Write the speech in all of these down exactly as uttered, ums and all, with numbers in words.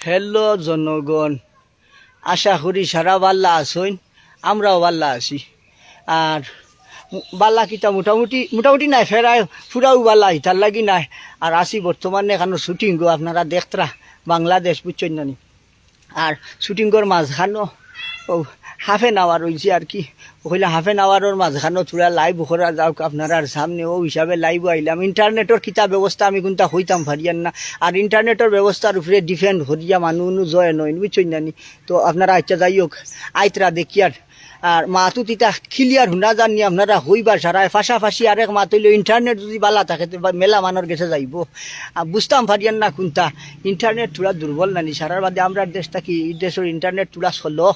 হ্যালো জনগণ, আশা করি সারা বালা আছইন, আমরাও বালা আছি। আর বালা কিতা মোটামুটি, মোটামুটি নায়, ফেরায় পুরাও বালা, ইতার লাগি নায়। আর আছি বর্তমানে এখানো শুটিংও, আপনারা দেখতরা বাংলাদেশ, বুঝছইন না নি? আর শুটিংর মাঝখানো ও হাফ এন আওয়ার অইছে আর কি। ও কইলা হাফ এন আওয়ারর মাঝখানো থুড়া লাইভ করা যাউক আপনারার সামনে, ও হিসাবে লাইভও আইলাম। ইন্টারনেটর কিতা ব্যবস্থা আমি কুনতা কইতাম পারিয়ার না, আর ইন্টারনেটর ব্যবস্থার উপরে ডিপেন্ড করিয়া মানু উনু জয়েন অইন, বুঝছইন না নি? তো আপনারা আচ্ছা যাই হোক, আইতরা দেখিয়ার। আর মাতুত ইতা ক্লিয়ার হুনা যার নি, আপনারা কইবার সারায়। পাশাপাশি আরেক মাত অইলো, ইন্টারনেট যুদি বালা থাকে তে বা মেলা মানষর গেছে যাইবো। আর বুঝতাম পারিয়ার না কুনতা, ইন্টারনেট থুড়া দুর্বল না নি, সারার বাদে আমরার দেশ থাকি ই দেশর ইন্টারনেট থুড়া স্লো।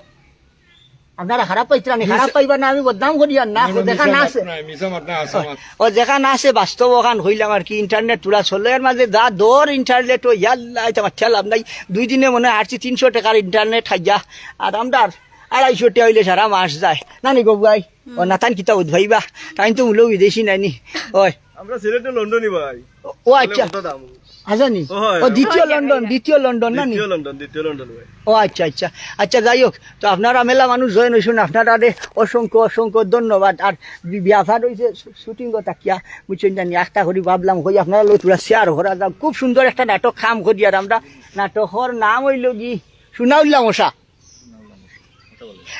আপনারা খারাপ পাইতরা নি, খারাপ পাইবা না, আমি বদনাম করিয়ার না, না, না, দেখা মিছা না মাত আছে। নাই, মিছা মাত নাই, হাছা মাত। ও দেখা না আছে, বাস্তব অখান কইলাম আর কি, ইন্টারনেট থুড়া স্লো, এর মাঝে যা দর ইন্টারনেট, ও ইয়াল্লা, ইতা মাতিয়া লাভ নাই। দুই দিনে মনে হয় আরছি তিনশো টেকার ইন্টারনেট খাইয়া, আর আমরার আড়াইশো টেকা অইলে সারা মাস যায়। না নি গো ভাই? ও না, তাইন কিতা উদ্ভাইবা? তাইন তো মূল বিদেশি নায় নি। ওই। আমরা সিলেটে লন্ডনি ভাই। ও, ও আচ্ছা। কত দাম? আছে নি? ও, হয়, ও, হয়। দ্বিতীয় লন্ডন, দ্বিতীয় লন্ডন না নি? দ্বিতীয় লন্ডন, দ্বিতীয় লন্ডন ভাই। ও আচ্ছা, আচ্ছা। আচ্ছা, যাই হোক, তো আপনারা মেলা মানুষ জয়েন অইছইন, আপনারারে অসংখ্য, অসংখ্য ধন্যবাদ। আর বি-, ব্যাপার অইছে শু-, শুটিংও থাকিয়া, বুঝছইন জানি, একটা করি ভাবলাম, কই আপনারার লগে থুড়া শেয়ার করা যাউক। খুব সুন্দর একটা নাটক কাম করিয়ার আমরা। নাটকর নাম অইলো কি, সোনাউল্লা মশা।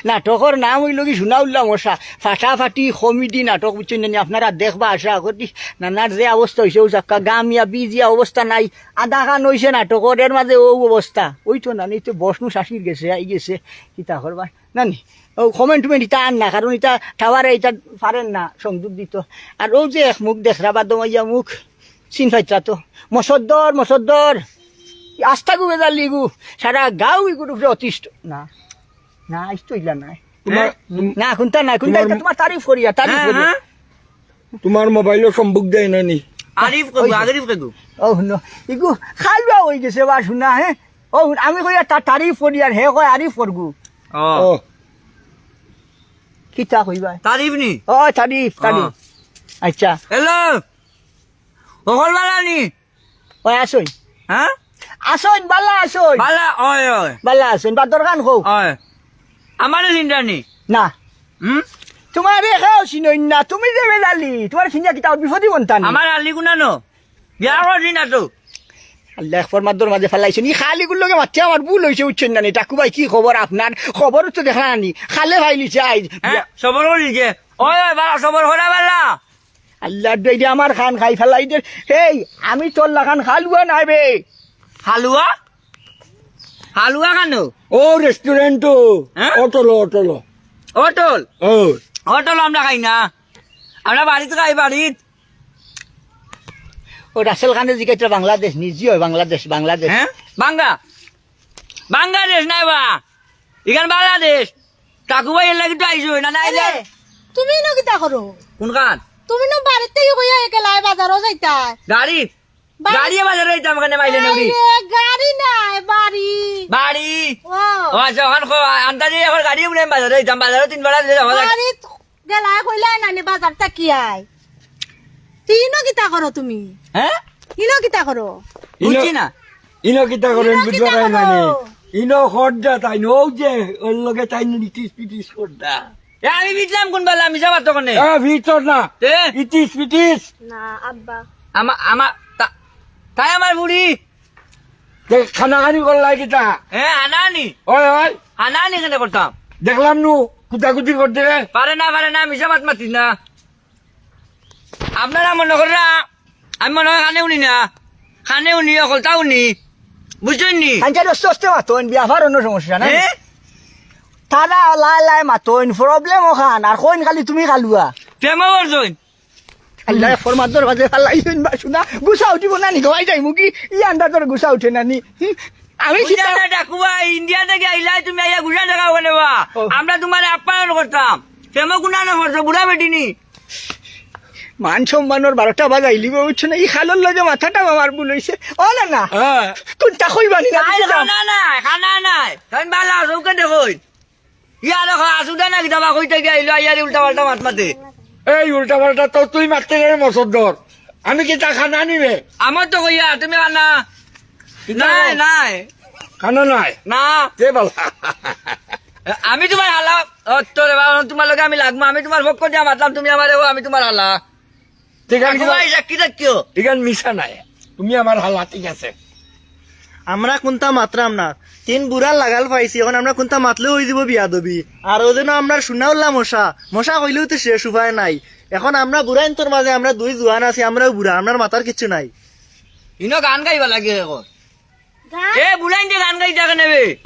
নাটকর নাম অইলো কি সোনাউল্লা মশা, ফাটাফাটি কমেডি নাটক, বুঝছইন নি? আপনারা দেখবা, আশা করি নানার যে অবস্থা অইছে, ও চাক্কা গামিয়া বিজিয়া অবস্থা নাই, আধা খান অইছে নাটকর, এর মাঝে ও অবস্থা, ওই তো না, নি তো বসনু শাশির গেছে, আই গেছে, কিতা করবা, না নি? ও কমেন্ট টমেন্ট ইতা আর না, কারণ ইতা টাওয়ারে ইতা পারের না সংযোগ দিত। আর ও যে এক মুখ দেখরা বা দমাইয়া মুখ, চিন পাইতরা তো। মসদ্দর, মসদ্দর। আস্তা গু বেজার লিগু। সারা গাউ ইগুর উপরে অতিষ্ঠ। না, না, আইস তো ইলা নাই। তোমার, হ্যাঁ? তুম-, না, কুনতা নাই, কুনতা তোমার ইতা তোমার তারিফ করিয়া, তারিফ হ্যাঁ, করিয়া। হ্যাঁ। তোমার মোবাইলো সম্বুক দেয় না নি? আরিফ কইবো, ওই যে। আরিফ কইবো। ও, হুনো। ইগু খালুয়া অই গেছে বা শুনা, হ্যাঁ? ও, হুন, আমি কইয়া তা তারিফ করিয়ার, হে কয় আরিফ করগু। ও। ও। কিতা কইবা? তারিফ নি? ও, তারিফ, তারিফ। ও। আচ্ছা। হ্যালো। হকল বালা নি? ওই আছইন। হ্যাঁ? আছইন, বালা আছইন। বালা, ওই, ওই। বালা আছইন, বা দরকার কও। ওই। আমারে চিনরা নি? না। হুম? তোমারে কেউ চিনইন না, তুমি যে বেজালি, তোমারে চিনিয়া কিতা বিপদি বনতা নি? আমার আলি গুনা ন। বিয়া করছি না তো। আল্লাহ, এক ফরমার দর মাঝে ফালাইছে নি, খালি গুলোকে মারতে আমার ভুল অইছে, বুঝছইন না নি? টাকু ভাই, কি খবর আপনার? খবর তো দেখা না নি, খালে ফাইলিছে আইজ। হ্যাঁ, সবর করিছে। ওই, ওই, বালা, সবর করা বালা। আল্লাহ, দে দে আমার খান খাই ফেলাই দে। এই, আমি তোর লাখান খালুয়া নাই বে। হালুয়া? হালুয়া খানো? ও রেস্টুরেন্ট। হ্যাঁ? Hotel, hotel. হোটেল? ও। হোটেল আমরা খাই না। আমরা বাড়িত খাই, বাড়িত। ও রাসেল খানে জিজ্ঞাসা বাংলাদেশ, নিজে হয় বাংলাদেশ, বাংলাদেশ। হ্যাঁ? বাংলা? বাংলাদেশ নাই বা। ইখান বাংলাদেশ। কাকু ভাই এর লাগি তো আইছো না, না আইলে। আরে, তুমি ইনো কিতা করো? কোনখান? তুমি না বাড়িতে ইয়ে কইয়া একেলাই বাজারও যাইতায়। গাড়ি? বাড়ি- গাড়িয়ে বাজারও যাইতাম কেনে মাইলে নবী? আরে, গাড়ি নাই, বাড়ি। বাড়ি? ও। ও আচ্ছা, ওখান কো-, আন্দাজে এখন গাড়ি উঠে বাজারও যাইতাম, বাজারও তিন বেলা দিলে যাওয়া যায়। বাড়ি গেলা কইলা নানি বাজার থাকি আয়। তি ইনো কিতা করো তুমি? হ্যাঁ? ইনো কিতা করো? ইনো- বুঝছি না। ইনো কিতা করেন ইনো বুঝবা কিতা নাই মানে? করো? ইনো খর্দা তাই নো যে ওর লগে তাই নিতিস পিতিস খর্দা। এ, আমি বুঝলাম কোন বেলা, আমি যাবার তখন নেই। এ, ভিতর না। তে? ইতিস পিতিস। না, আব্বা। আমা-, আমা-, তা-, তাই আমার বুড়ি। তে খানাখানি করলাই কিতা? হ্যাঁ, আনানি। ওই, ওই। আনানি কেন করতাম? দেখলাম নু, কুদাকুদি করতে রে। পারে না, পারে না, মিছা মাত মাতিস না। আপনারা মনে কররা, আমি মনে হয় কানে উনি না। কানে উনি, অকলতা উনি। বুঝছইন নি? খানচার আস্তে আস্তে মাতইন, বিয়াফার অন্য সমস্যা নাই। হ্যাঁ? তারা লাই লাই মাতইন, প্রবলেম ওখান, আর কইন খালি তুমি খালুয়া। প্রেমও করছইন। আল্লাহ, ফরমার দরওয়াজে ফালাইছইন বা শুনা, গুছা উঠিব না নি, গমাই যাইমু কি? ই আন্দাজর গুছা উঠে না নি? হুম? আমি বুঝলাম চিন্তা না, ডাকুয়া, ইন্ডিয়া থেকে আইলাই, তুমি আইয়া গুছা দেখাও কেনে বা? ও। আমরা তোমারে আপ্যায়ন করতাম। প্রেমও গুনা না করছো, বুড়া বেটি নি। মান সম্মানর বারোটা বাজাইলিব, বুঝছো না? ই খালর লগে মাথাটা আমার ভুল অইছে। ও না, না। হ্যাঁ। কোনটা কইবা নি না, নাই, বুঝলাম। খানা নাই, খানা নাই। তুমি বালা আছো, ওকে দেখো। ইয়া দেখো, আসুদা না কিতা বা কইতে গিয়া আইলো, আইয়ারে উল্টা পাল্টা মাত মাতে। এই উল্টা পাল্টা তো তুই মারতে গেলে মসর ধর। আমি কিতা খানা নিবে? আমার তো কইয়া, তুমি খানা। কিতা নাই, কও? নাই। কানো নাই? না। কে বালা? আমি তুমার হালা? ও, তোরে বাবা, তুমার লগে আমি লাগমু, আমি তুমার পক্ষ দিয়া মাতলাম, তুমি আমারে ও, আমি তুমার হালা। ঠিক আছে, কাকু ভাই, সাক্ষী থাকিও। ইখান মিছা নায়, তুমি আমার হালা, ঠিক আছে। আমরা কুন্তা মাতরাম না, তিন বুড়ার লাগাল পাইছি, অখন আমরা কুন্তা মাতলেউ অইযিবো বিয়াদবি। আর অউ যেন আমরার সুনাউল্লা মশা, মশা কইলেউ তো শেষ, উপায় নাই। অখন আমরা বুড়াইন্তর মাজে আমরা দুই জুয়ান আছি, আমরাউ বুড়া, আমরার মাতার কিচ্ছু নাই। ইনো গান গাইবা লাগে অখন। গান? এ, বুড়াইন্তে গান গাইতা কেনে বে?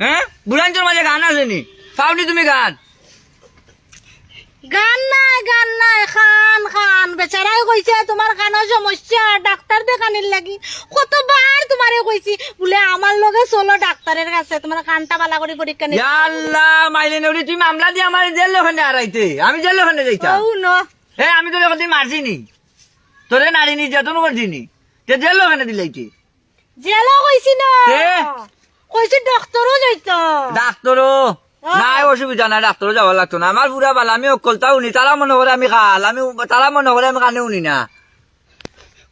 হে? বুড়াইন্তর মাজে গান আছে নি? পাওনি তুমি গান? গান নাই, গান নাই, খান, খান। বেচারায় কইছে, "তুমার খানর সমস্যা, ডাক্তার দেখানির লাগি।" কতবার তুমারে কইছি, বুলে, "আমার লগে চলো ডাক্তারর কাছে, তুমার খানটা বালা করি পরীক্ষা নিরীক্ষা করবো।" ইয়া আল্লাহ, মাইলে নেউরি, তুই মামলা দি আমারে জেলর খানে আরাইতে, আমি জেলর খানে যাইতাম। ও নো। এ, আমি তোরে কদিন মারছি নি? তোরে নারী নির্যাতন করছি নি? তে জেলর খানে দিলাইতে। জেলো কইছি না। তে? কইছি ডাক্তারও যাইতাম। ডাক্তারও? হ্যাঁ। নাই, অসুবিধা নাই, ডাক্তারও যাওয়া লাগতো না। আমার বুড়া বালা, আমি অকলতা হুনি, তারা মনো করে আমি খাল, আমি, তারা মনো করে আমি কানে হুনি না।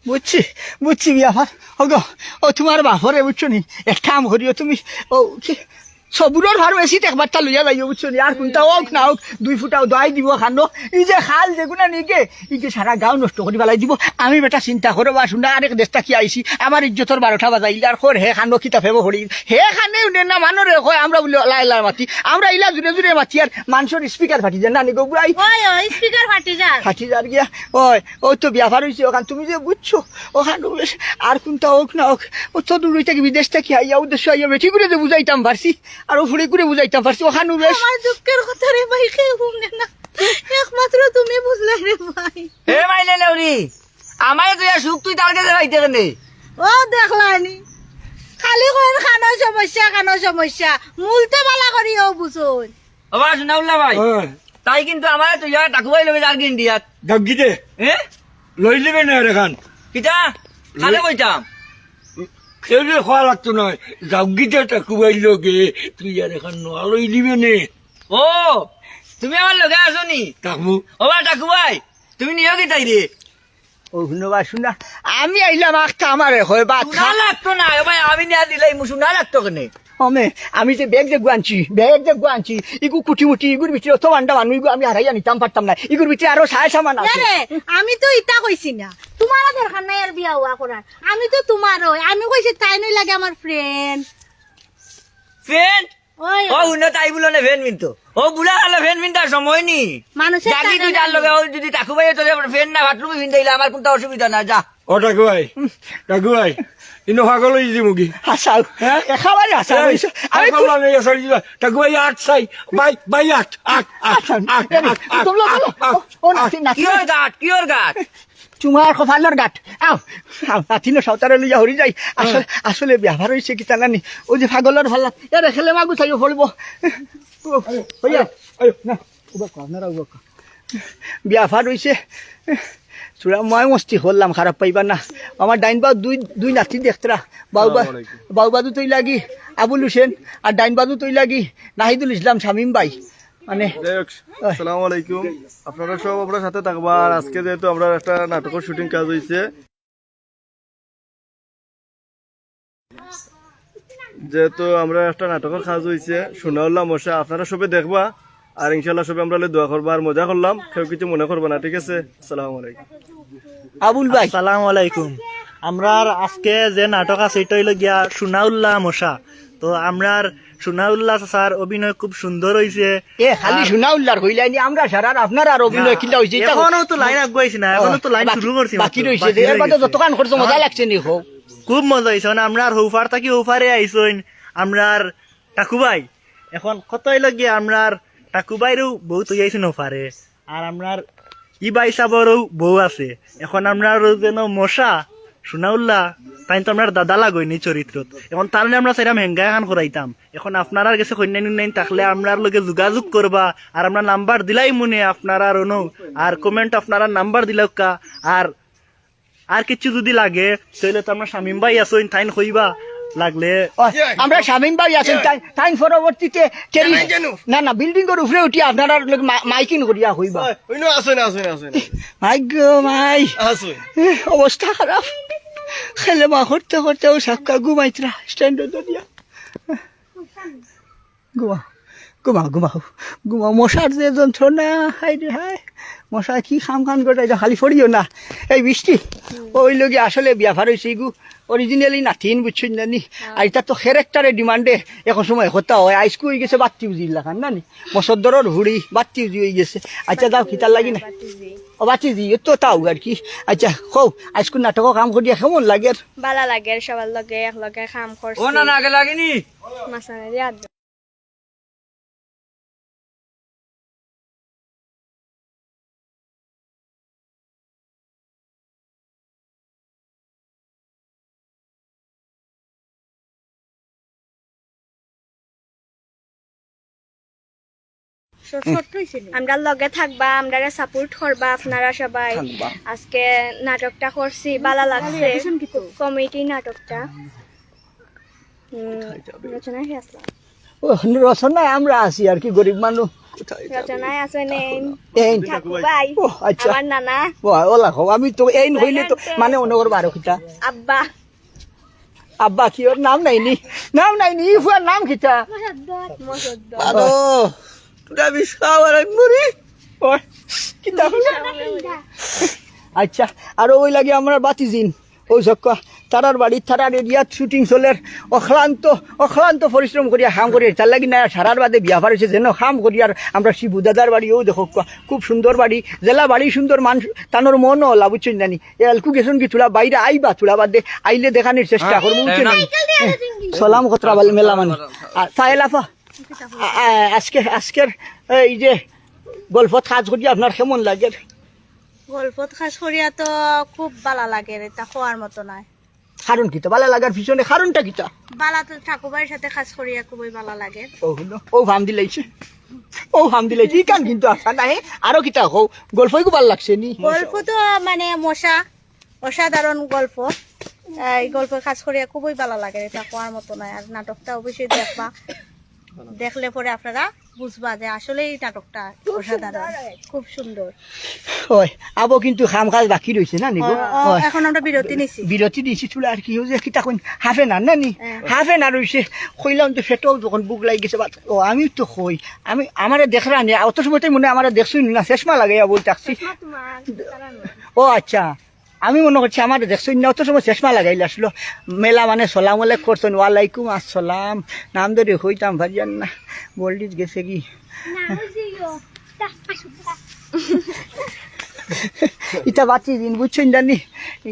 বুঝছি, বুঝছি বিয়াফার। ওগো, ও তুমার বাফরে বুঝছো নি? এক কাম করিও তুমি, ও কি, সবুরর ফার্মেসিত একবারটা লইয়া যাইও, বুঝছো নি? আর কুন্তা অউক না অউক, দুই ফুটা দোয়াই দিবো খানো। ই যে খাল যেগুনা নিগে, ই যে সারা গাঁও নষ্ট করি ফালাই দিবো। আমি বেটা চিন্তা করো বা শুনা, আরেক দেশ থাকি আইছি, আমার ইজ্জতর বারোটা বাজাইল, আর খর হে খানো কিতা ফেবো পড়ি। হে খানে উনে না মানরে কয়, আমরা বুলে লাই লাই মাতি। আমরা ইলা জুরে জুরে মাতি আর মানষর স্পিকার ফাটি যায় না নি গো বুড়াই? ওই, ওই, স্পিকার ফাটি যায়। ফাটি যার গিয়া। ওই, ওই তো বিয়াফার অইছে অখান, তুমি যে বুঝছো, অখান বেশ। আর কুন্তা অউক না অউক, অত দূর থাকি বিদেশ থাকি আইয়া, উদ্দেশ্য আইয়া বেটিগুরে যে বুঝাইতাম পারছি, আর ও ফুড়িগুরে বুঝাইতাম পারছি, অখান বেশ। আমার দুঃখর কথা রে ভাই, কেউ হুনে না, একমাত্র তুমি বুঝলায় রে ভাই। এ মাইলে নেউরি, আমারে তুই আর সুখ তুই তার গেছে পাইতে কেনে? ও দেখলায়নি, খালি কইন খানো সমস্যা, খানো সমস্যা, মুলতে বালা করি ও বুঝইন। ও বা সুনাউল্লা ভাই, হ্যাঁ। তাই কিন্তু আমারে তুই আর টাকু ভাই লগে যার কি ইন্ডিয়াত? যাউক গিতে। এ? লইলিবে না এখান। কিতা? খালে লই- কইতাম। কেউরে কওয়া লাগতো নায়। যাউক গিতে টাকু ভাই লগে, তুই আর এখান নোয়া লইলিবে নে। ও, তুমি আমার লগে আছো নি? টাকু। ও বা টাকু ভাই, তুমি নিও কি তাই রে? ও হুনো বা শুনা, আমি আইলাম আখতা আমারে কয় বাত খা। শুনা লাগতো না, ও ভাই, আমি নিয়া দিলাই, মু শুনা লাগতো কেনে? অমে, আমি যে ব্যাগ যেগু আনছি, ব্যাগ যেগু আনছি, ইগু কুটি মুটি, ইগুর ভিতরে অত বান্ডা মানু, ইগু আমি হারাইয়া নিতাম পারতাম না। ইগুর ভিতরে আরো সায় সামান আছে। আরে, আমি তো ইতা কইছি না। তুমারও দরকার নাই আর বিয়া হুয়া করার। আমি তো তুমারও, আমি কইছি তাইন অইলা গি আমার friend। Friend? ওই। ও, হুনো, তাই বুলো না, friend মিনতো। ও, বুড়া হালা friend মিনতার সময় নি। মানুষের জাগি টাকা তুই তার নাই। লগে, ও যদি টাকু ভাই তোরে friend না, বাথরুমে ফিন দিলে আমার কুনতা অসুবিধা না, যা। ও টাকু ভাই, টাকু ভাই, ইনো পাগল অইযিমু গি। হাছাউ। হ্যাঁ? একেবারে হাছাউ। এই, অইছে। আর আমি পাগল আমি এই সরি দিবা। টাকু ভাই আট চাই। ভাই, ভাই আট, আট, আট, আচ্ছা, আট, এই, আট, আট, তোমরা আট, বলো। আট, ও, ও, আট। নাতি, নাতি। কিওর গাট, কিওর গাট? তুমার কপালর গাট। আও, আও, নাতিনো সাউতারে লইয়া হরি যাই। আসলে, হ্যাঁ। আসলে বিয়াফার অইছে কিতা জানি? ওই যে পাগলর ফাল্লা। এরে খেলে মাগু চাইও পড়বো। ও, আইও, হইয়া। আইও, আইও। না, উবা কও, আপনারা উবা কও। বিয়াফার অইছে। চূড়া ময় মস্তি করলাম, খারাপ পাইবা না। আমার ডাইন বাউ দুই, দুই নাতি দেখতরা। বাউ বা-, আসসালামু আলাইকুম। বাউ বাজু তৈ লাগি আবুল হোসেন, আর ডাইন বাজু তৈ লাগি নাহিদুল ইসলাম শামীম ভাই। মানে, যাই হোক, ওই। আসসালামু আলাইকুম। আপনারা সব আমরার সাথে থাকবা। আর আজকে যেহেতু আমরার একটা নাটকর shooting কাজ অইছে, যেহেতু আমরার একটা নাটকর কাজ অইছে, সুনাউল্লা মশা, আপনারা সবে দেখবা। আর ইনশাআল্লাহ সবে আমরার লাগি দোয়া করবা। আর মজা করলাম, কেউ কিছু মনে করবা না, ঠিক আছে? আসসালামু আলাইকুম। আবুল ভাই। আসসালামু আলাইকুম। আমরার আজকে যে নাটক আছে, ইটা অইলো গিয়া সুনাউল্লা মশা। তো আমরার সুনাউল্লা চাচার অভিনয় খুব সুন্দর অইছে। এ, খালি আর সুনাউল্লার কইলায়নি, আমরার সারার আপনারার অভিনয় না, কিলা অইছে, ইটা এখনো তো line আগুয়াইছি না, এখনো তো line বা-, শুরু করছি মাত্র, বাকি রইছে। বাকি এর বাদে রইছে। যতখান করছো, মজা লাগছে নি, কও? খুব মজা অইছে, মানে, আমরার হউফার থাকি হউফারে আইছইন, আমরার টাকু ভাই। এখন কথা অইলো গিয়া, আমরার টাকু ভাইরও বউ থইয়া আইছইন হউফারে। আর আমরার ই ভাইসাবরও বউ আছে। এখন আমরার অউ যেন মশা, সুনাউল্লা, তাইন তো আমরার দাদা লাগইন ই চরিত্রত। এখন তার লগে আমরা চাইরাম হেঙ্গা এখান করাইতাম। এখন আপনারার গেছে কইন্যাইন উইন্যাইন থাকলে আমরার লগে যোগাযোগ করবা, আর আমরা number দিলাইমুনে আপনারার অনো, আর comment আপনারা number দিলাউক্কা, আর আর কিচ্ছু যুদি লাগে, তাইলে তো আমরার শামীম ভাই আছইন, তাইন কইবা লাগলে। ও, আমরার শামীম ভাই আছইন, তাইন, তাইন পরবর্তীতে কেরি-, না, না, building-র উপরে উঠি আপনারার লগে মা-, miking করিয়া কইবা। ওই, ওই নো, আছইন, আছইন, আছইন। মাই গো, মাই। আছইন। এ, অবস্থা খারাপ। খেলে মা করতে করতে ও সাক্কা ঘুমাইতরা স্ট্যান্ড ধরিয়া। ঘুমাও, ঘুমাও, ঘুমাও, ঘুমাও। মশার যে যন্ত্রণা, হায় রে হায়, মশা কি খাম খান গোটাই, খালি পড়িও না। এই বৃষ্টি, ওই লগি আসলে ব্যাপার হইছে ইগু, অরিজিনালি নাতিন, বুঝছইন না নি? আর এটা তো ক্যারেক্টারের ডিমান্ডে এখন সময় কথা হয়। আইজকু হয়ে গেছে বাত্তি উজি লাখান না নি, মসদ্দরর হুড়ি বাত্তি উজি হয়ে গেছে। আচ্ছা, যাও, কিতার লাগি না? ও বাতিজি, ও তো তাও আর কি। আচ্ছা, কও, আইজকু নাটকো কাম করিয়া কেমন লাগের? বালা লাগের, সবার লগে একলগে কাম করছি। ও না, না, আগে লাগেনি। মাঝখানে দিয়া শ-, শর্ট হইছে নি? আমরার লগে থাকবা, আমরারে সাপোর্ট করবা আপনারা সবাই। থাকবা। আজকে নাটকটা করছি, বালা লাগছে। কমেডি নাটকটা। হুম, রচনায় কে আসলাম? ও, রচনায় আমরা আছি আর কি, গরিব মানুষ। রচনায় আছে নেইন। এইন। ঠাকু ভাই। ও, আচ্ছা। আমার নানা। ও, ওলা কও, আমি তো এইন হইলে তো মানে অনগর বারো কিতা। আব্বা। আব্বা কি ওর নাম নাইনি? নাম নাইনি, ই ফুয়ার নাম কিতা? মসদ্দর। বাবা, তুই আমি সাওয়ার মরি। ওই, কিতা? আচ্ছা, আর ওই লাগে আমরা বাতিজিন। ও সক্কা, তারার বাড়ি, তারার এরিয়াত শুটিং চলের, অক্লান্ত, অক্লান্ত পরিশ্রম করিয়া কাম করিয়া, তার লাগি না সারার বাদে বিয়া পার হইছে, যেন কাম করিয়া। আর আমরা শিবু দাদার বাড়ি, ও দেখো, খুব সুন্দর বাড়ি, জেলা বাড়ি সুন্দর, মান, তানোর মনও অলা, বুঝছইন জানি। এ আলকু গেছইন কি, থুড়া বাইরে আইবা, থুড়া বাদে আইলে দেখানির চেষ্টা করমু, বুঝছইন জানি। সালাম কতরা বাল মেলা মানে। আর সাহেল আফা, আ-, আ-, আজকে, আজকের এই যে গল্পত কাজ করি আপনার কেমন লাগে? গল্পত কাজ করিয়া তো খুব বালা লাগে, এটা কওয়ার মতো নায়। কারণ কিতা? বালা লাগার পিছনে কারণটা কিতা? বালা তো ঠাকুরবাড়ির সাথে কাজ করিয়া খুবই বালা লাগে। ও হলো, ও ফাম দিলাইছে, ও ফাম দিলাইছে, ইখান কিন্তু আশা নাই। আরো কিতা কও, গল্প ইগু বালা লাগছে নি? গল্প তো মানে মশা, অসাধারণ গল্প। এই গল্পর কাজ করিয়া খুবই বালা লাগে, এটা কওয়ার মতো নায়। আর নাটকটা অবশ্যই দেখবা, দেখলে পরে আপনারা বুঝবা যে আসলেই নাটকটা অসাধারণ, খুব সুন্দর। হয়, আবো কিন্তু কাম কাজ বাকি রইছে না নিগো? হয়, ও, হয়। এখন আমরা বিরতি নিছি। বিরতি নিছি, চুলা আর কি হইছে, কিতা কইন, হাফ এন আর না নি? হ্যাঁ। হাফ এন আর রইছে, কইলাম তো পেটও যখন ভুক লাগি গেছে, বাদ, ও, আমি তো কই, আমি, আমারে দেখরা নি, অত সময় তো মনে হয় আমারে দেখছইন না, চশমা লাগাইয়া বই থাকছি। চশমা তোমার, তারা না। ও আচ্ছা, আমি মনে করছি আমারে দেখছইন না, অত সময় চশমা লাগাইল আসলো। মেলা মানে সালাম আলাইক করছইন, ওয়ালাইকুম আসসালাম। নাম ধরে কইতাম পারিয়ার না, বলডিজ গেছে কি? না, ওই যে ইয়ো, তা-, ইতা বাতি দিন, বুঝছইন জানি?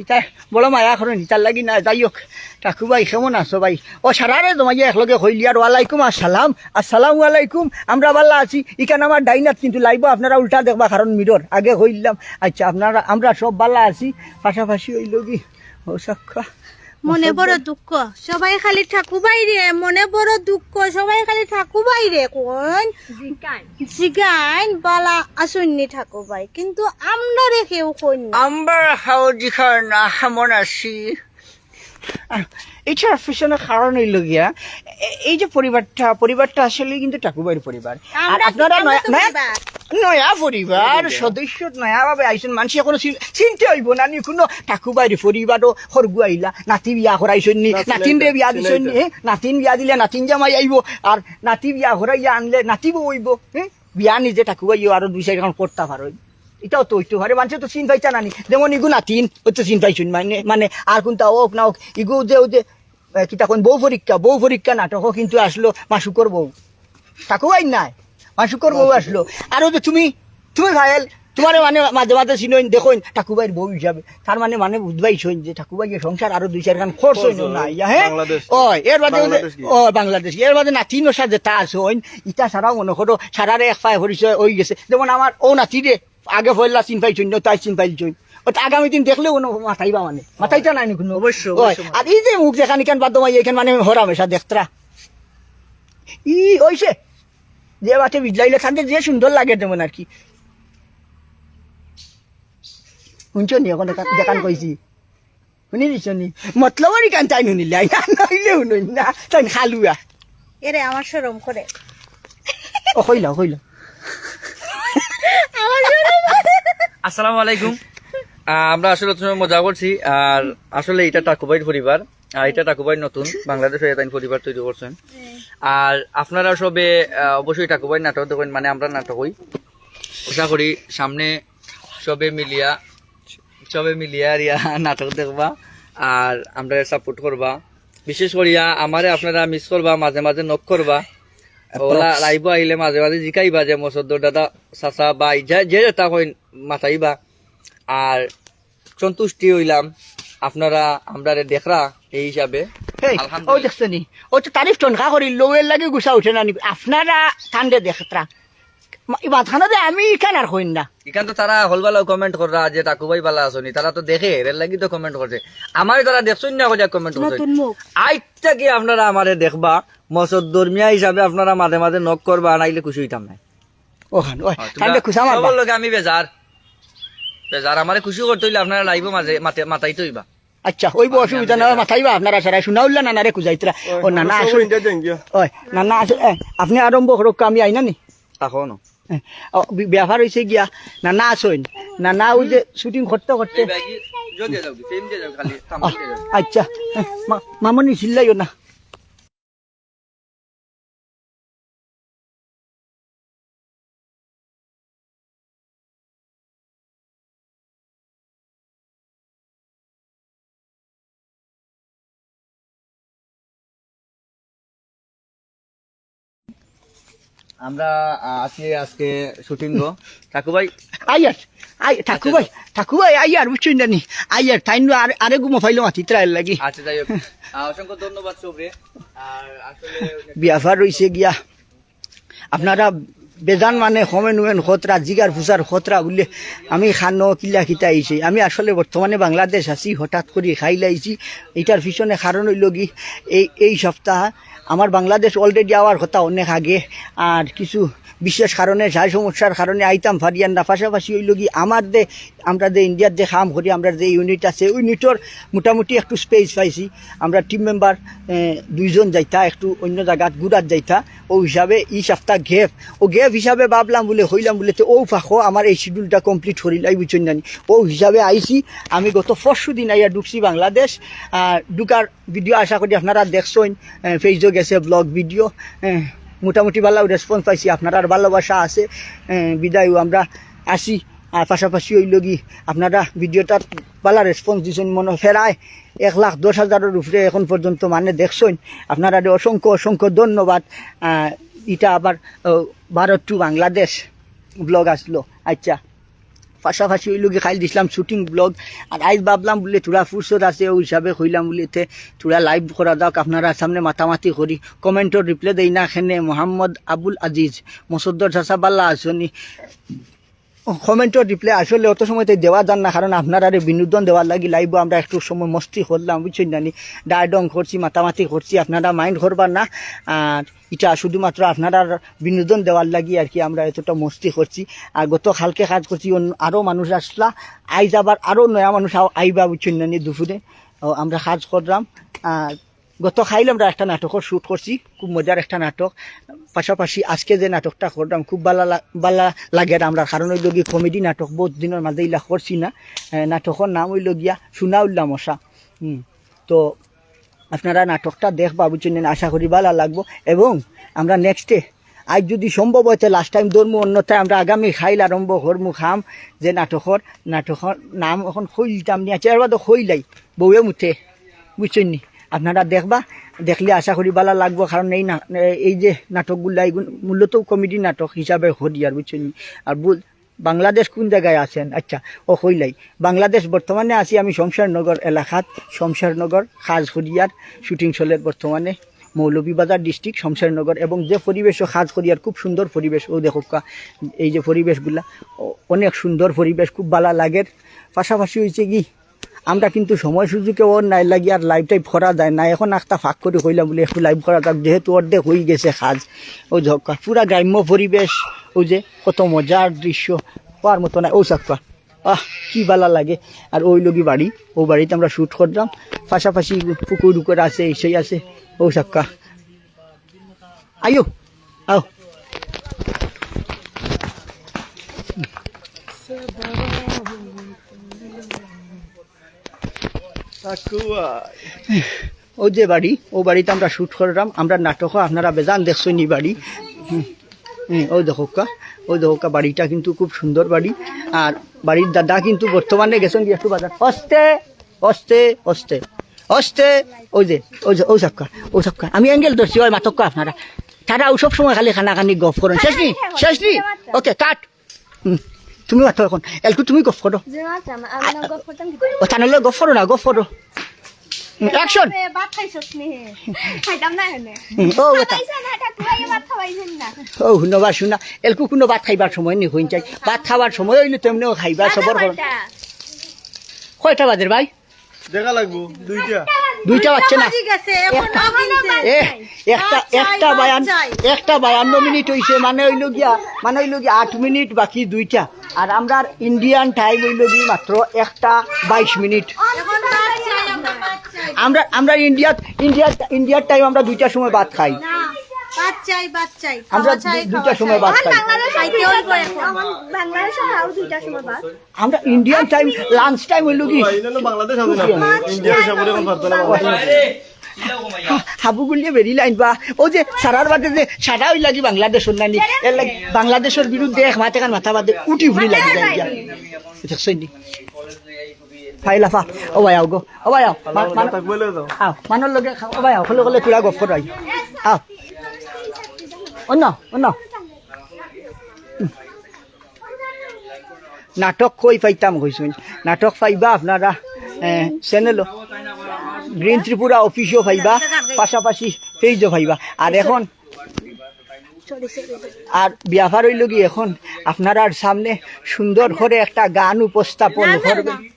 ইতা বড় মায়া করইন, ইতার লাগি না। যাই হোক, ঠাকু ভাই, কেমন আছো ভাই? ও সারারে জমাইয়া একলগে কইলি আর ওয়ালাইকুম আসসালাম, আসসালামু আলাইকুম, আমরা বালা আছি। ইখান আমার ডাইনাত কিন্তু লাইবো আপনারা উল্টা দেখবা, কারণ মিরর আগে কইলাম। আচ্ছা, আপনারা, আমরা সব বালা আছি, পাশাপাশি অইলো কি, ও সাক্ষা। মনে বড় দুঃখ, সবাই খালি ঠাকু ভাই রে, মনে বড় দুঃখ, সবাই খালি ঠাকু ভাই রে কোন? জিগাইন। জিগাইন, বালা আছইন নি ঠাকু ভাই, কিন্তু আমরারে কেউ কইন না। আমরা হাও জিখার না, হামন আছি। আহ, এটার পিছনে কারণ হইল গিয়া, এ-, এই যে পরিবারটা, পরিবারটা আসলে কিন্তু ঠাকু ভাইর পরিবার। আর আমরা আপনারা আমরা নয়া, তো নয়া, পরিবার। নয়া পরিবার, সদস্য নয়া ভাবে আইছইন, মানুষ এখনো চিন-, চিনতে হইব না নি, কোনো ঠাকু ভাইর পরিবারও হরগু আইলা, নাতি বিয়া করাইছইন নি, না, চিনাই নাতিন রে না, বিয়া চিনাই দিছইন নি, না। এ, নাতিন বিয়া দিলে নাতিন জামাই আইব, আর নাতি বিয়া করাইয়া আনলে নাতি বউ হইব, হ্যাঁ? বিয়া নিজে ঠাকু ভাইও আরো দুই চাইরখান করতা পারইন। ইটাও তো অইতো পারে, মানষে তো চিন পাইতা না নি। যেমন ইগু নাতিন, ওই তো চিন পাইছইন, মানে, মানে, আর কোনটা হোক না হোক, ইগু যে, ওই যে, এ, কিতা কইন, বউ পরীক্ষা, বউ পরীক্ষা নাটকও কিন্তু আসলো মাসুকর বউ। ঠাকু ভাই নাই, মাসুকর বউ আসলো। আর ওই যে তুমি, তুমি ভাইয়াল, তোমারে মানে মাঝে মাঝে চিনইন, দেখইন, ঠাকু ভাইর বউ হিসাবে। তার মানে, মানে বুঝবাইছইন যে ঠাকু ভাইয়ে সংসার আরো দুই চাইরখান করছইন করছইন, না, ইয়া, হ্যাঁ? বাংলাদেশ। ও, এর বাদে ওই যে, বাংলাদেশ কি? ও, বাংলাদেশ। এর বাদে নাতিন ওর সাথে তা আছইন, ইতা সারা মনে করো, সারারে এক পায়ে পরিচয় হয়ে গেছে। যেমন আমার ও নাতি রে, আগে পয়লা চিন পাইছইন না, তাই চিন পাইছইন। ও তো আগামী দিন দেখলেও কোনো মাতাইবা মানে, মাতাইতা নাই নি কোনো। অবশ্যই, ওই, অবশ্যই। আর এই যে মুখ যেখান ইখান বাদ দমাই, এখান মানে হরামেশা দেখতরা। ই, ওইছে, যে বাটে বিজলাইলে থাকতে যে সুন্দর লাগে যেমন আর কি। শুনছো নি, এখন দেখান, দেখান কইছি। শুনি দিছো নি? মতলবর ইখান তাই হুনিলাই না, নইলে হুনইন না, তাই খালুয়া। এরে, আমার শরম করে। ও, কইলা, কইলা। আমার শরম করে। আসসালামু আলাইকুম। আহ, আমরা আসলে অত সময় মজা করছি। আর আসলে এটা টাকু ভাইর পরিবার, আর এটা টাকু ভাইর নতুন বাংলাদেশে তাই পরিবার তৈরি করছেন। আর আপনারা সবে, আহ, অবশ্যই টাকু ভাইর নাটক দেখবেন, মানে আমরা নাটক হই। আশা করি সামনে সবে মিলিয়া, সবে মিলিয়া আর ইয়া নাটক দেখবা, আর আমরা সাপোর্ট করবা। বিশেষ করিয়া আমারে আপনারা মিস করবা, মাঝে মাঝে নক করবা। ওলা লাইভও আইলে মাঝে মাঝে জিকাইবা যে মসদ্দর দাদা, চাচা, ভাই, যে, যে যেটা কইন মাতাইবা। আর সন্তুষ্টি হইলাম আপনারা আমরারে দেখরা এই হিসাবে। হেই, আলহামদুলিল্লাহ। ও দেখছনি, ও তো তারিফ টনকা করি, লৌয়ের লাগি গুছা উঠে না নি। আপনারা তানরে দেখরা। মা-, ই বাতখানো দে আমি ইখান আর কইন না। ইখান তো তারা হকল বালাও কমেন্ট কররা যে টাকু ভাই বালা আছনি, তারা তো দেখে, এর লাগি তো কমেন্ট করছে। আমারে তারা দেখছইন না কইয়া কমেন্ট করছে। নতুন মুখ। আইজ থাকি আপনারা আমারে দেখবা, মসদ্দর মিয়া হিসাবে আপনারা মাঝে মাঝে নক করবা, নাইলে খুশি হইতাম না। ওখান, ওই, হয়, তোমরা তাহলে খুশা মারবা। সবর লগে আমি বেজার। বেজার, আমারে খুশি করতে হইলে আপনারা লাইভও মাঝে মাতে-, মাতাইতে হইবা। আচ্ছা, ওই বউ আমি, অসুবিধা আমি না, বেজার। মাতাইবা আপনারা সারা, শোনা উল্লা নানারে খুঁজাইতরা। ওই, ও নানা, আমি আসলে, সব ইন্ডিয়া যাই গিয়া। ওই, নানা, আসলে, এ, আপনি আরম্ভ করুক, আমি আইনা নি। তখন এ, ও, বি-, ব্যাপার হইছে গিয়া, নানা আসইন, নানা ওই যে শুটিং করতে করতে। এই ব্যাগি, জল দিয়ে যাও, ফিল্ম দিয়ে যাও, খালি থাম্বনেল দিয়ে যাও। আচ্ছা, এ, মা-, মামনি চিল্লাইও না। আমরা, আহ, আছি আজকে শুটিং গো। ঠাকু ভাই। আইয়ার, আই, ঠাকু আচ্ছা, ভাই, যাও। ঠাকু ভাই, আইয়ার, বুঝছইন না নি? আইয়ার, তাইন আর, আরে ঘুমো ফাইলো মাতি, ত্রাইল লাগি। আচ্ছা, যাই হোক। আহ, অসংখ্য ধন্যবাদ সবরে। আর আসলে ব্যাপার হইছে গিয়া, আপনারা বেজান মানে কমেন্ট উমেন্ট খতরা, জিগার ফুসার খতরা বুলে আমি খানো কিলা কিতা আইছে। আমি আসলে বর্তমানে বাংলাদেশ আছি, হঠাৎ করি খাইল আইছি। এটার পিছনে কারণ হইল কি, এই, এই সপ্তাহ আমার বাংলাদেশ already আওয়ার কথা অনেক আগে, আর কিছু বিশেষ কারণে, যাই সমস্যার কারণে আইতাম পারিয়ার না। পাশাপাশি হইল কি, আমার যে, আমরা যে ইন্ডিয়ার যে কাম করি, আমরা যে ইউনিট আছে, ওই ইউনিটর মোটামুটি একটু স্পেস পাইছি। আমরা টিম মেম্বার দুইজন যাইতা একটু অন্য জাগাত ঘুরাত যাইতা, ও হিসাবে ই সপ্তাহ গ্যাপ, ও গ্যাপ হিসাবে ভাবলাম বুলে, কইলাম বুলে, তে ও ফাঁকো আমার এই শিডিউলটা কমপ্লিট করিলাই, বুঝছইন না নি? ও হিসাবে আইছি। আমি গত পরশু দিন আইয়া ঢুকছি বাংলাদেশ। আর ঢুকার ভিডিও আশা করি আপনারা দেখছইন, এ, পেজও গেছে ব্লগ ভিডিও, এ, মোটামুটি ভালো রেসপন্স পাইছি, আপনারার ভালোবাসা আছে, এ, বিদায়ও আমরা আসি। আর পাশাপাশি হইল কি, আপনারা ভিডিওটার ভালো রেসপন্স দিছইন, মনে প্রায় এক লাখ দশ হাজারের উপরে এখন পর্যন্ত মানে দেখছইন, আপনারারে অসংখ্য অসংখ্য ধন্যবাদ। আহ, এটা আবার, আহ, ভারত টু বাংলাদেশ ব্লগ আসলো। আচ্ছা, পাশাপাশি হইল কি, খাইল দিছিলাম শুটিং ব্লগ, আর আইজ ভাবলাম বুলে থুড়া ফুরসত আছে, ওই হিসাবে কইলাম বুলে তে থুড়া লাইভ করা যাক, আপনারার সামনে মাতামাতি করি। কমেন্টর রিপ্লাই দেই না কেনে, মোহাম্মদ আবুল আজিজ, মসদ্দর চাচা বালা আছনি? কমেন্টর রিপ্লাই আসলে অত সময় তো দেওয়া যার না, কারণ আপনারারে বিনোদন দেওয়ার লাগি লাইভও আমরা একটু সময় মস্তি করলাম, বুঝছইন না নি? ডায়ডং করছি, মাতামাতি করছি, আপনারা মাইন্ড করবা না। আর এটা শুধুমাত্র আপনারার বিনোদন দেওয়ার লাগি আর কি আমরা এতটা মস্তি করছি। আর গত কালকে কাজ করছি, অন্য আরও মানুষ আসলা, আইজ আবার আরও নয়া মানুষ আও-, আইবা, বুঝছইন না নি? দুপুরে ও, আমরা কাজ করলাম। আর গত কাইল আমরা একটা নাটকর শ্যুট করছি, খুব মজার একটা নাটক। পাশাপাশি আজকে যে নাটকটা করলাম খুব ভালা লা-, ভালা লাগের আমরার, কারণ হইল গিয়া কমেডি নাটক, বহুত দিনর মাঝে ইলা করছি না। এ, নাটকর নাম হইল গিয়া সুনা উল্লা মশা। হুম, তো আপনারা নাটকটা দেখবা, বুঝছইন না, আশা করি ভালা লাগবো। এবং আমরা নেক্সটে আইজ যদি সম্ভব হয় তে লাস্ট টাইম ধরমু, অন্যথায় আমরা আগামী কাইল আরম্ভ করমু কাম, যে নাটকর, নাটকর নাম এখন কইতাম নি, আচ্ছা, এর বাদে কইলাই, বউয়ে মুতে, বুঝছইন নি? আপনারা দেখবা, দেখলে আশা করি ভালা লাগবো, কারণ এই না, এই যে নাটকগুলা, এইগুন মূলত কমেডি নাটক হিসাবে করি আর, বুঝছইন নি? আর বুঝ-, বাংলাদেশ কোন জাগায় আছেন? আচ্ছা, ও কইলাই, বাংলাদেশ বর্তমানে আছি আমি শমশেরনগর এলাকাত, শমশেরনগর কাজ করিয়ার, শুটিং চলের বর্তমানে মৌলভীবাজার ডিস্ট্রিক্ট শমশেরনগর, এবং যে পরিবেশও কাজ করিয়ার খুব সুন্দর পরিবেশ। ও দেখউক্কা, এই যে পরিবেশগুলা, অ-, অনেক সুন্দর পরিবেশ, খুব ভালা লাগের। পাশাপাশি হইছে কি, আমরা কিন্তু সময় সুযোগে ওর নাই লাগি আর লাইভ টাইভ করা যায় না। এখন একটা ফাঁক করি কইলাম বুলে একটু লাইভ করা যাক, যেহেতু অর্ধেক হই গেছে কাজ। ও দেখউক্কা, পুরা গ্রাম্য পরিবেশ, ওই যে কত মজার দৃশ্য, কওয়ার মতো না। ও চাক্কা, আহ, কি ভালা লাগে। আর ওই লগি বাড়ি, ও বাড়িত আমরা শ্যুট করলাম, পাশাপাশি পুকুর উকুর আছে, সেই আছে। ও চাক্কা, আইও, আও। থাকুয়া। ওই যে বাড়ি, ও বাড়িত আমরা শুট করলাম, আমরা নাটকও আপনারা বেজান দেখছইন নি বাড়ি। হুম, হুম, ওই দেখউক্কা, ওই দেখউক্কা, বাড়িটা কিন্তু খুব সুন্দর বাড়ি। আর বাড়ির দাদা কিন্তু বর্তমানে গেছইন গিয়া একটু বাজার। অস্তে, অস্তে, অস্তে, অস্তে, ওই যে, ওই যে, ওই চাউক্কা, ওই চাউক্কা। আমি অ্যাঙ্গেল ধরছি, ওই মাতউক্কা আপনারা। তারা ও সব সময় খালি কানাকানি গফ করইন। শেষ নি? শেষ নি? ওকে, কাট। হুম, তুমি মাতো এখন। এলকু তুমি গফ করো। যে মাতলাম, আমি না গফ করতাম কি? ও, তানলে গফ করো না, গফ করো। হুম, অ্যাকশন। এ, ভাত খাইছস নি? খাইতাম না এনে। হুম, ও, ওটা। খাইছে না, এটা কুয়াইয়ে ভাত খাওয়াইছেন না। ও, হুনো বা শুনা, এলকু কুনু ভাত খাইবার সময় নি, হইন চাই। ভাত খাওয়ার সময় অইলে তেমনেও খাইবা, বাজে সবর করো। কয়টা? কয়টা বাজের ভাই? দেখা লাগবো, দুইটা। দুইটা বাজছে না। বাজি গেছে, এখন এ, একটা, একটা বায়ান, একটা বায়ান্ন মিনিট অইছে, মানে অইলো গিয়া, মানে অইলো গিয়া আট মিনিট বাকি দুইটা। আর আমরার ইন্ডিয়ান টাইম অইলো গিয়া মাত্র একটা বাইশ মিনিট। এখন ভাত চাই, আমরা ভাত চাই। আমরা, আমরা ইন্ডিয়াত, ইন্ডিয়াত, ইন্ডিয়ার টাইম আমরা দুইটার সময় ভাত খাই। না, ভাত চাই, ভাত চাই। আমরা খাওয়া চাই, দুইটার সময় ভাত খাই। খাইতে অইবো এখন। বাংলাদেশে খাও দুইটার সময় ভাত। আমরা ইন্ডিয়ান টাইম, লাঞ্চ টাইম অইলো কি? ও, ইনো বাংলাদেশ আছে না? ইন্ডিয়া হিসাব করে এখন পারতো না বাংলাদেশ। হাবু গুলিয়ে বেরি লাইন বা, ও যে সারার বাদে যে সারা অই লাগি বাংলাদেশর নানি, এর লাগি বাংলাদেশর বিরুদ্ধে এক মাত এখান মাথা বাদে উঠি ফুরি লাগি যায় গিয়া। দেখছইন নি? ফাইল আফা, ও ভাই আও গো, ও ভাই আও, মা-, মান-, থাকবে লয়ে যাও। আও, মানর লগে খাও, ও ভাই আও, হলে হলে তুলা গফ করো আই। আও। অন্য, অন্য। নাটক কই পাইতাম কইছইন? নাটক পাইবা আপনারা, এ, চ্যানেলও, গ্রিন ত্রিপুরা অফিসও পাইবা, পাশাপাশি পেজও পাইবা। আর এখন, আর ব্যাপার অইলো কি, এখন আপনারার সামনে সুন্দর করে একটা গান উপস্থাপন করবেন।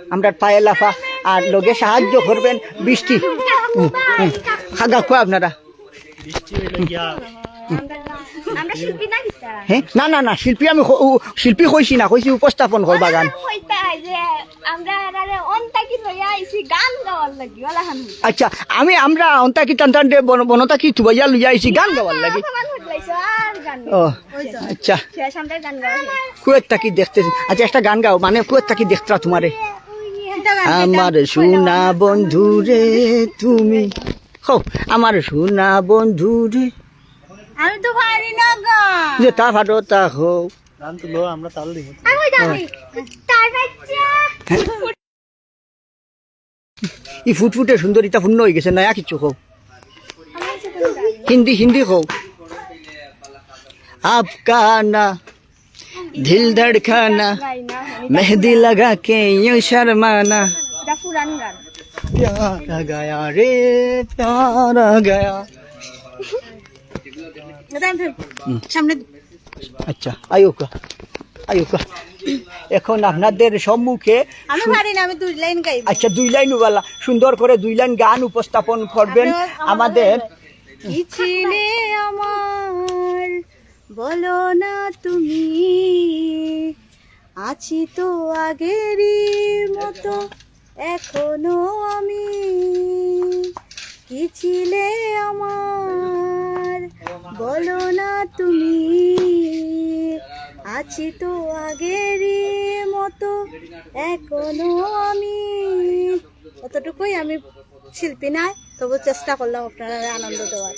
আমরার পায়েল আফা আর লগে সাহায্য করবেন বৃষ্টি। হুম, হুম। খাগা কও আপনারা। বৃষ্টি অইলো গিয়া। আমরা শিল্পী না কিতা? হ্যাঁ? না, না, না, শিল্পী আমি ক-, উ, শিল্পী কইছি না, কইছি উপস্থাপন করবা গান। আমরা কইতাম যে আমরা আরে অন্তাকি লইয়া আইছি গান গাওয়ার লাগি, ওলা হান। আচ্ছা, আমি, আমরা অন্তাকি টান টান দে বন-, বনতাকি তুবাইয়া লইয়া আইছি গান গাওয়ার লাগি। অপমান হইলাইছো, আর গান ও, আচ্ছা। শেষ, আমরা গান গাওয়া শেষ। কুয়েত থাকি দেখতে, আচ্ছা, একটা গান গাও, মানে কুয়েত থাকি দেখতরা তোমারে। এটা গান আমার গাইতাম। সোনা বন্ধু রে তুমি, কও, আমার সোনা বন্ধু রে। আমি তো পারি না গান। যে তা পারো তা কও। গান তো লো, আমরা তাল দিব। আমি জানি। তার বাচ্চা। ই ফুটফুটে সুন্দর, ইতা পূর্ণ অই গেছে, নয়া কিছু কও। হিন্দি, হিন্দি কও। আপকা না, দিল ধড়কানা, মেহেদি লাগা কে ইউঁ শর্মানা। ইটা পুরান গান। প্যার আ গায়া রে, প্যার আ গায়া। এটা আমি হুম। সামনে আচ্ছা, আইউক্কা, আইউক্কা। এখন আপনাদের সম্মুখে আমি সু- পারি না, আমি দুই লাইন গাইব। আচ্ছা, দুই লাইন ওয়ালা, সুন্দর করে দুই লাইন গান উপস্থাপন করবেন আমাদের। কি ছিলে আমার, বলো না তুমি, আছি তো আগেরই মতো। এখনো আমি, কি ছিলে আমার, বলো না তুমি, আছি তো আগেরই মতো, এখনো আমি। অতটুকুই, আমি শিল্পী নাই, তবু চেষ্টা করলাম আপনারারে আনন্দ দেওয়ার।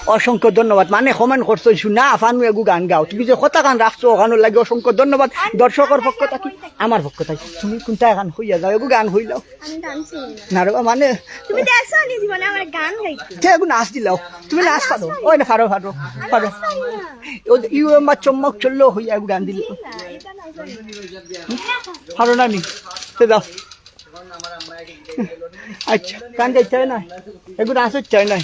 অসংখ্য ধন্যবাদ। মানে কমেন্ট করছো, "না, আফানু এগু গান গাও।" তুমি যে কথা গান রাখছো, ওখানোর লাগি অসংখ্য ধন্যবাদ। দর্শকর পক্ষ থাকি, আমার পক্ষ থাকি। তুমি কুনটা গান কইয়া যাও, এগু গান কইলাও। আমি গান চিনি না। না রে বা, মানে তুমি দেখছো নি জীবনে আমার গান গাইতে? তে এগু নাচ দিলাও। তুমি নাচ পারো? ওই না, পারো, পারো, পারো। ওই যে ইউ আমার চম্মক চললো, হইয়া এগু গান দিলে। না, এটা না, এটা না। পারো না নি? তে দাও। আচ্ছা, গান গাইতে হয় না? এগু নাচ হচ্ছে হয় না?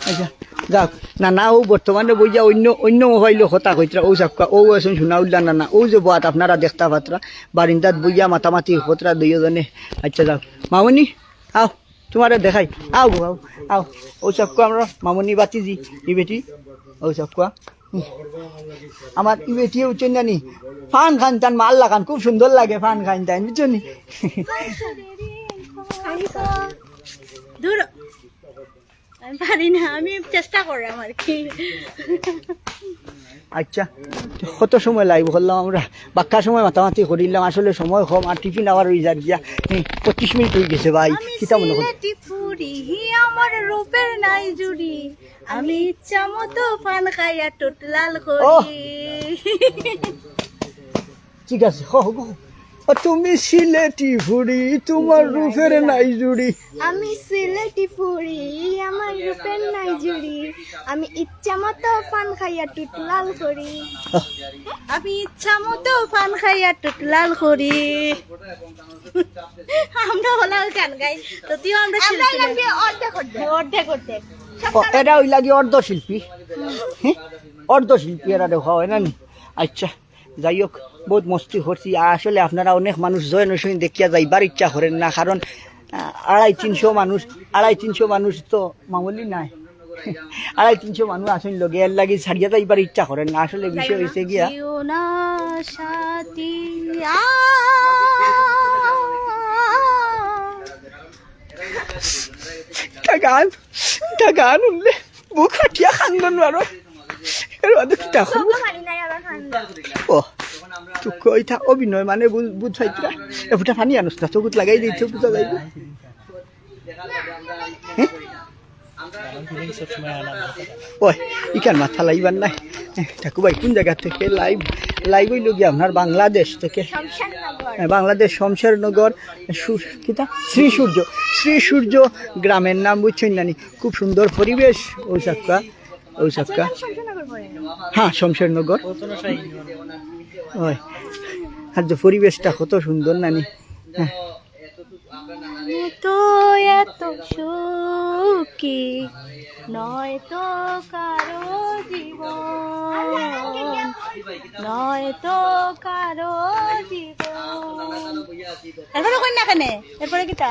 আচ্ছা, যাক। না, না, ও বর্তমানে বইয়া অন্য, অন্য মোবাইলো কথা কইতরা, ও চাউক্কা, ও এখন শোনা উল্লা না, না, ও যে বওয়াত আপনারা দেখতা পারতরা, বারিন্দাত বইয়া মাতামাতি করতরা দুইওজনে। আচ্ছা, যাক। মামুনি, আও, তোমারে দেখাই। আও গো, আও, আও। ও চাউক্কা আমরা মামুনি বাতিজি, ই বেটি, ও চাউক্কা। আমার ই বেটিয়ে উঠছেন জানি, ফান খান তান মাল লাগান, খুব সুন্দর লাগে ফান খান তান, বুঝছো নি? দূর। আমি পারি না, আমি চেষ্টা করলাম আর কি। আচ্ছা, কত সময় লাইভ করলাম আমরা, বাক্কা সময় মাতামাতি করিলাম, আসলে সময় কম, আর টিফিন আওয়ার অই যার গিয়া। হুম, পঁচিশ মিনিট অই গেছে ভাই, আমি কিতা মনে করি? সিলেটি ফুরি, আমার রূপের নাই জুড়ি, আমি ইচ্ছা মতো পান খাইয়া টুটলাল করি। ওহ। ঠিক আছে, কও, কও। ও তুমি সিলেটি ফুরি, তোমার রূপের নাই জুড়ি। আমি সিলেটি ফুরি, আমার রূপের নাই জুড়ি, আমি ইচ্ছা মতো পান খাইয়া টুটলাল করি। আমি ইচ্ছা মতো পান খাইয়া টুটলাল করি। আমরা হলাম গান গাই, তো তুইও আমরা আমরা শিল্পী এলাম নই। কি অর্ধেক অর্ধেক। অর্ধেক অর্ধেক। ও, এরা অইলা কি অর্ধ শিল্পী? হ্যাঁ? অর্ধ শিল্পী এরা দেখা হয় না নি? আচ্ছা, যাই হোক, বহুত মস্তি করছি। আসলে আপনারা অনেক মানুষ জয়েন অইছইন দেখিয়া যাইবার ইচ্ছা করেন না, কারণ, আহ, আড়াই তিনশো মানুষ, আড়াই তিনশো মানুষ তো মামুলি নায়। আড়াই তিনশো মানুষ আছইন লগে, এর লাগি ছাড়িয়া যাইবার ইচ্ছা করেন না। আসলে বিষয় অইছে গিয়া, যেও না সাথী, আ। তা গান, তা গান হুনলে বুক ফাটিয়া কান্দন মারো। এর বাদে কিতা কইব? ও, তো কইতা অভিনয় মানে বুঝ-, বুঝাইতরা। এ ফুটা পানি আনস না, চকুত লাগাই দিই, চকুত লাগাই দিই। হ্যাঁ? ওই, ইখান মাত ফালাইবার নায়। ঠাকু ভাই, কোন জাগা থেকে লাইভ? লাইভ অইলো গিয়া আপনার বাংলাদেশ থেকে। হ্যাঁ, বাংলাদেশ, শমশেরনগর, সু-, কিতা? শ্রী সূর্য, শ্রী সূর্য গ্রামের নাম বুঝছইন নানি? খুব সুন্দর পরিবেশ, ওই সাক্কা, ওই সাক্কা। হ্যাঁ, শমশেরনগর। ওই, আর যে পরিবেশটা কত সুন্দর নানি। হ্যাঁ। আমি তো এত সুখী নয় তো কারো জীবন, নয় তো কারো জীবন। এরপরে কই না কেনে? এরপরে কিতা?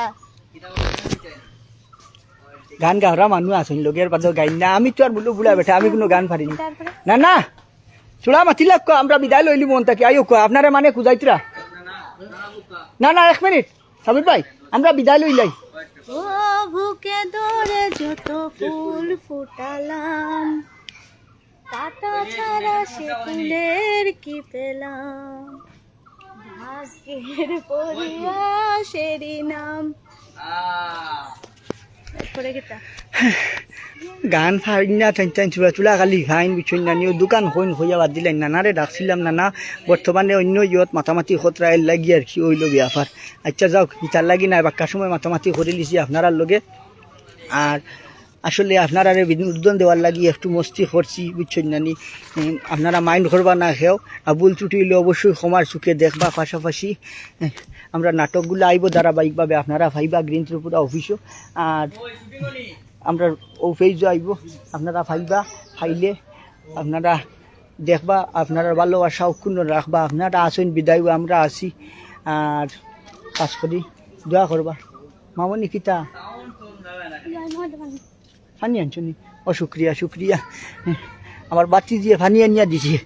গান গাওরা মানুষ আছইন, লগের বাদে গাইন না। আমি তো আর বুলু বুলা বেটা, আমি কোনো গান পারি না। তারপরে? না, না, চূড়া মাতি লাগ, আমরা বিদায় লইলি মন থাকি। আইও কো, আপনারে মানে কুজাইতরা। না, না, এক মিনিট, সাবির ভাই, আমরা বিদায় লইলাই। ও বুকে ধরে যত ফুল ফুটালাম, কাটা ছাড়া সে ফুলের কি পেলাম, ভাগ্যের পরিহাসেরই নাম। এরপরে কিতা? গান ফাইন না, টাইন টাইন চুলা চুলা খালি ফাইন, বুঝছইন না নি? ও দোকান কইন কইয়া বাদ দিলাইন, নানারে ডাকছিলাম, নানা বর্তমানে অন্য ইয়ত মাতামাতি খতরা এর লাগি আর কি অইলো ব্যাপার। আচ্ছা যাও, ইতার লাগি না, বাক্কা সময় মাতামাতি করিলিছি আপনারার লগে। আর আসলে আপনারারে বিনোদন দেওয়ার লাগি একটু মস্তি করছি, বুঝছইন না নি? উম, আপনারা মাইন্ড করবা না কেউ, আর ভুল ত্রুটি অইলে অবশ্যই ক্ষমার চোখে দেখবা। পাশাপাশি, এ, আমরা নাটকগুলা আইবো ধারাবাহিকভাবে, আপনারা পাইবা গ্রিন ত্রিপুরা অফিসও। আর আমরা ও পেজও আইবো, আপনারা পাইবা, পাইলে আপনারা দেখবা, আপনারা ভালোবাসা অক্ষুণ্ণ রাখবা। আপনারা আছইন বিদায়, আমরা আছি। আর কাজ করি, দোয়া করবা। মামনি কিতা? পানি আনছো নি? ও, শুক্রিয়া, শুক্রিয়া। আমার বাতি দিয়ে পানি আনিয়া দিছে।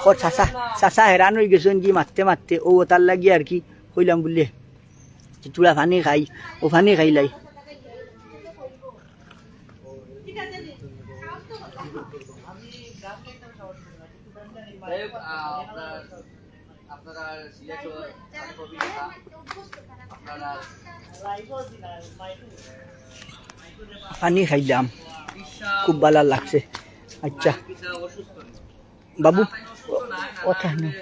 ও, চাচা, চাচা হেরান অই গেছইন কি মাততে মাততে। ও, তার লাগি আর কি কইলাম বুলে, যে তুরা পানি খাই, ও পানি খাইলাই। পানি খাইলাম, খুব ভালা লাগছে। আচ্ছা বাবু, ও, কথা নেই।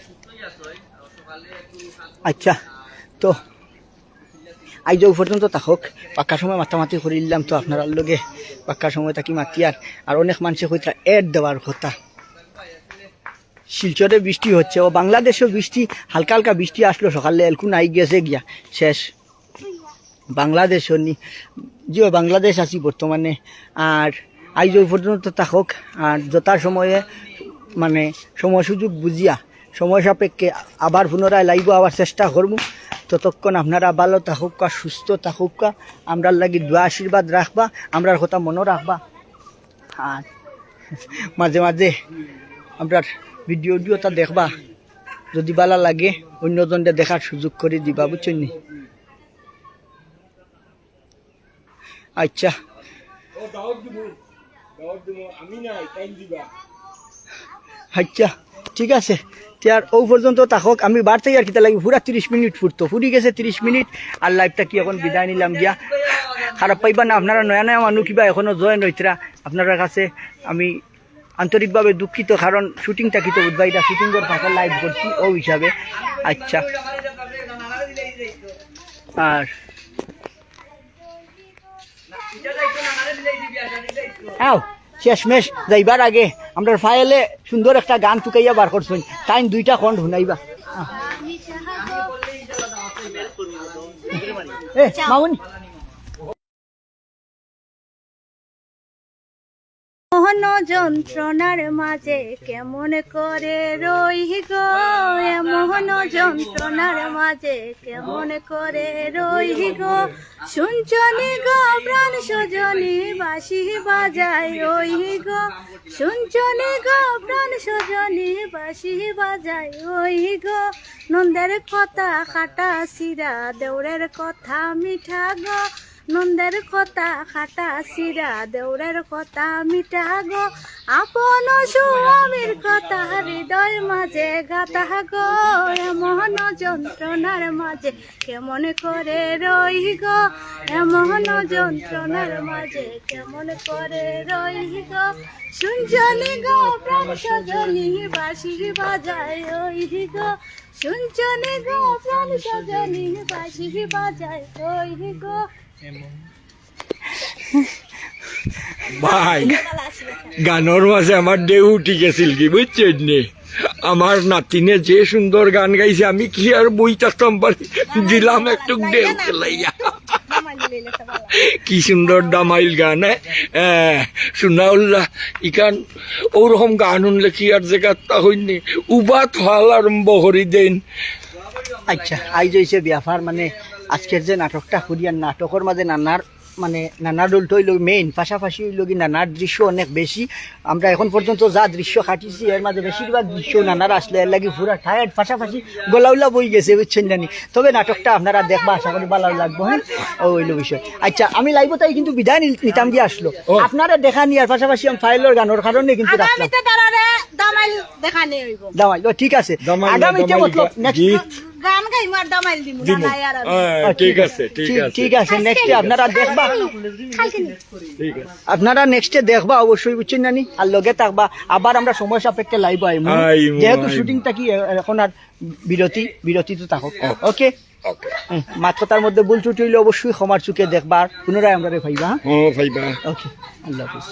আচ্ছা, তো আইজ অউ পর্যন্ত থাকউক। বাক্কা সময় মাতামাতি করিলাম তো আপনারার লগে, বাক্কা সময় থাকি মাতিয়ার। আর অনেক মানষে কইতরা এড দেওয়ার কথা। শিলচরে বৃষ্টি হচ্ছে, ও বাংলাদেশও বৃষ্টি, হালকা হালকা বৃষ্টি আসলো সকালে, এলকু নাই, গেছে গিয়া, শেষ। বাংলাদেশও নি, জিও বাংলাদেশ আছি বর্তমানে। আর আইজ অউ পর্যন্ত থাকউক, আর যথা সময়ে মানে সময় সুযোগ বুঝিয়া সময় সাপেক্ষে আবার পুনরায় লাইভও আবার চেষ্টা করমু। ততক্ষণ আপনারা ভালো থাকউক্কা, সুস্থ থাকউক্কা, আমরার লাগি দোয়া আশীর্বাদ রাখবা, আমরার কথা মনো রাখবা। আর মাঝে মাঝে আমরার ভিডিও উডিওটা দেখবা, যদি ভালা লাগে অন্যজনরে দেখার সুযোগ করি দিবা, বুঝছইন নি? আচ্ছা। ও, দাওয়াত দিমু, দাওয়াত দিমু, আমি নাই, টাইম দিবা। আচ্ছা, ঠিক আছে, তে আর অউ পর্যন্ত থাকক। আমি বাড়তেই আর কিতা লাগি, পুরা তিরিশ মিনিট ফুরতো, ফুরি গেছে তিরিশ মিনিট। আর live থাকি এখন বিদায় নিলাম গিয়া। খারাপ পাইবা না, আপনারা নয়া নয়া মানুষ কিবা এখনো join অইতরা, আপনারার কাছে আমি আন্তরিকভাবে দুঃখিত, কারণ shooting থাকি তো বুধবাইরা shooting-র ফাঁকে live করছি অউ হিসাবে। আচ্ছা, আর আও, শেষমেশ যাইবার আগে আমরার ফাইলে সুন্দর একটা গান তুকাইয়া বার করছইন, তাইন দুইটা খণ্ড হুনাইবা। এ মামুনি। মোহন যন্ত্রণার মাঝে কেমন করে রই গো, এ মোহন যন্ত্রণার মাঝে কেমন করে রই গো। শুনছনি গো প্রাণ সজনী বাঁশি বাজায় ওই গো, শুনছনি গো প্রাণ সজনী বাঁশি বাজায় ওই গো। নন্দের কথা খাটা সিরা, দেওরের কথা মিঠা গো, নন্দের কথা খাটা সিরা, দেওরের কথা মিঠা গো। আপন স্বামীর কথা হৃদয় মাঝে গাথা গো, এমন যন্ত্রণার মাঝে কেমন করে রই গো, এমন যন্ত্রণার মাঝে কেমন করে রই গো। শুনছনি গো প্রাণ সজনী বাঁশি বাজায় ওই গো, শুনছনি গো প্রাণ সজনী বাঁশি বাজায় ওই গো। ভাই, গানর মাঝে আমার ঢেউ উঠি গেছিল কি, বুঝছইন নি? আমার নাতিনে যে সুন্দর গান গাইছে, আমি কি আর বই থাকতাম পারি? দিলাম একটু ঢেউ খেলাইয়া। কি সুন্দর দামাইল গান, এ? এ, সুনাউল্লাহ, ইখান ওরকম গান হুনলে কি আর জাগাত থাকইন নি? উবাত হওয়া আরম্ভ করি দেইন। আচ্ছা, আইজ অইছে ব্যাপার, মানে, আজকের যে নাটকটা করিয়ার, নাটকর মাঝে নানার, মানে, নানা দলটা অইলো main, পাশাপাশি অইলো কি নানার দৃশ্য অনেক বেশি। আমরা এখন পর্যন্ত যা দৃশ্য কাটিছি, এর মাঝে বেশিরভাগ দৃশ্য নানার আসলে, এর লাগি পুরা tired, পাশাপাশি গলাউলা বই গেছে, বুঝছইন নি? তবে নাটকটা আপনারা দেখবা, আশা করি ভালা লাগবো। হ্যাঁ, ও অইলো বিষয়। আচ্ছা, আমি live-ও তাই কিন্তু বিদায় নিল-, নিতাম গিয়া আসলো। ও। আপনারা দেখা নিয়ার পাশাপাশি আমি ফাইলর গানর কারণে কিন্তু রাখলাম। আগামীতে তারারে দামাইল দেখা নিয়ে অইব। দামাইল, ও, ঠিক আছে। দামাইল না, আগামীতে দামাইল মতলব গা-, next গীত। গান গাইমু আর দামাইল দিমু, না, দিমু। নাই আর আমি। হ্যাঁ, ও, ঠিক ঠিক আছে, আছে, ঠিক ঠিক আছে। আছে। Next-এ আপনারা দেখবা। কালকে নিয়ে। ঠিক আছে। আপনারা next-এ দেখবা অবশ্যই, বুঝছইন নি? আর লগে থাকবা। আবার আমরা সময় সাপেক্ষে live আইমু। আইমু, যেহেতু আইমু। Shooting থাকি এ-, এখন আর বিরতি, বিরতি তো থাকো। OK। OK। হুম, মাত কথার মধ্যে ভুল ত্রুটি অইলে অবশ্যই ক্ষমার চোখে দেখবা, আর পুনরায় আমরারে পাইবা, হ্যাঁ? হ্যাঁ, পাইবা। OK, আল্লাহ হাফিজ।